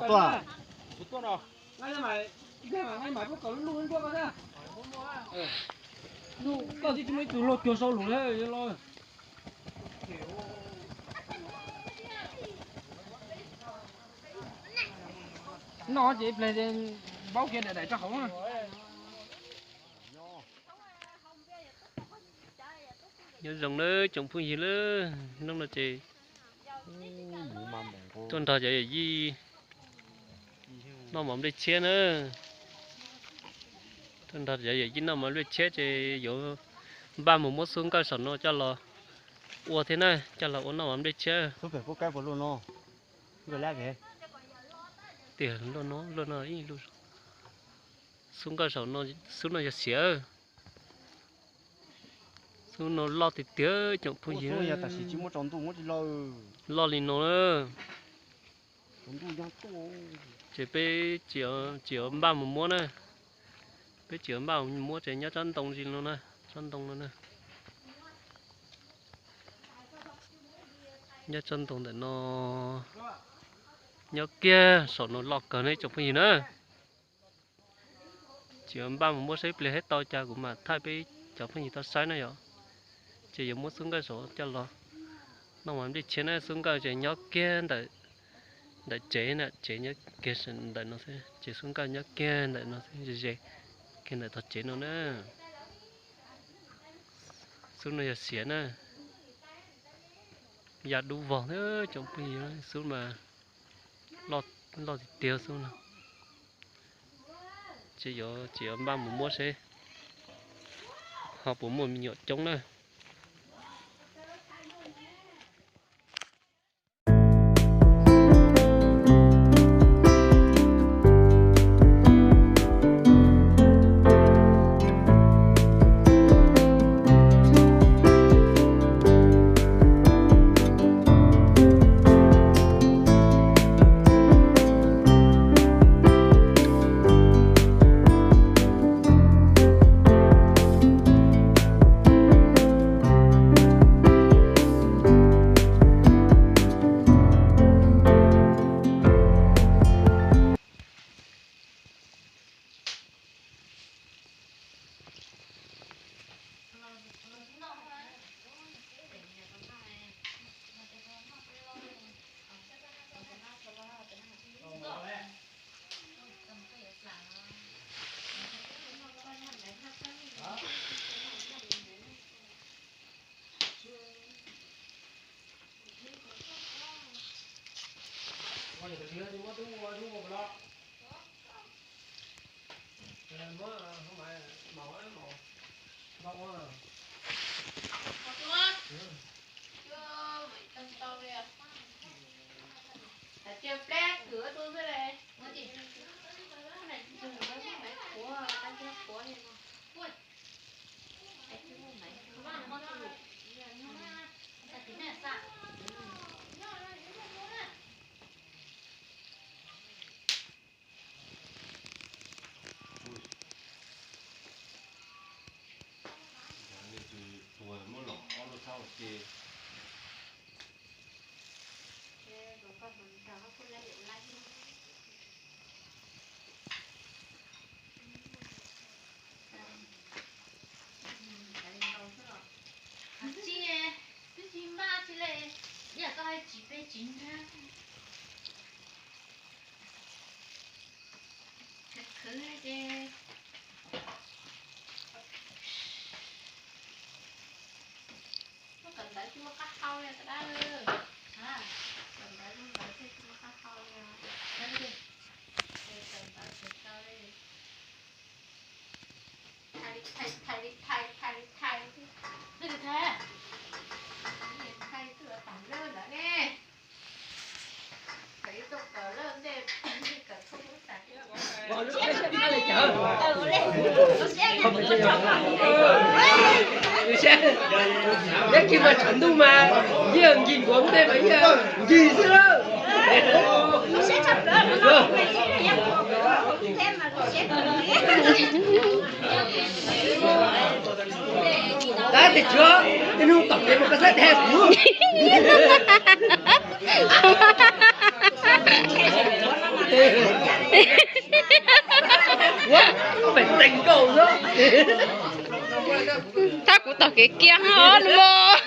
Tuaj. Koj tsis muaj ib tug luag cuag sau lus thiab los. Noj ces ib pliag paub kiag daim daim rau hauv na. Nyob zoo nawb tsoom phooj ywg lawm, hnub no ces tuaj nrog cov yawm yij noj mov nplej tshiab na. Tuaj nrog cov yawm yij noj mov nplej tshiab ces yuav npaj mus muab xub nkawj saum no coj los ua thiab na, coj los ua noj mov nplej tshiab. Tias luaj no, luaj no ib lub. Xub nkawj saum no, xub no yog siav. Xub no loj tiag tiag tsoom phooj ywg. Loj li no na. Ces peb tsis yuav npaj mus muab na. Peb tsis yuav npaj mus muab ces nyob tsob ntoo li no na, tsob ntoo no na. Nyob tsob ntoo ntawm no, nyob kiag saum no loj kawg ne tsoom phooj ywg na. Tsis yuav npaj mus muab saib pliag thiab tau cas kuv mam thaij peb cov phooj ywg tau saib na yom. Ces yuav muab xub nkawj saum coj los noj mov nplej tshiab na, xub nkawj ces nyob kiag ntawm tsev na, tsev nyob kiag ntawm no xwb, ces xub nkawj nyob kiag ntawm no xwb, ze ze kiag ntawm tog tsev no na. Xub no yog siav na, ya dub vog thiab tsoom phooj ywg, xub mas loj tiag tiag xub no. Ces yuav, ces yuav npaj mus muab seb ho puas muaj me nyuam coob na. Tsis, twb tsis npaj tsis li, yam koj hais tsis peb tsis npaj. Khwv ces muab kawm ntawv tsis muaj qab hau li ntawd. Kawm ntawv muaj ntawv thiaj tsis muaj qab hau li. Kawm ntawv tsis tau li. Thais li thais, thais li thais, thais li thais. Thais li thais. Thais twb tawm lawm ntawd ne. Kawm ib tug kawm lawm ntej, kawm txhua lub tas. Nyob kis mas tshav ntuj mas yeej nkig nkuav ntej mas yeej nkig xwb lawm. Tab tes tshuav tej hnub tom kev mas koj txhob dag kuv. Thab kuv tom kev kiag os nus mos.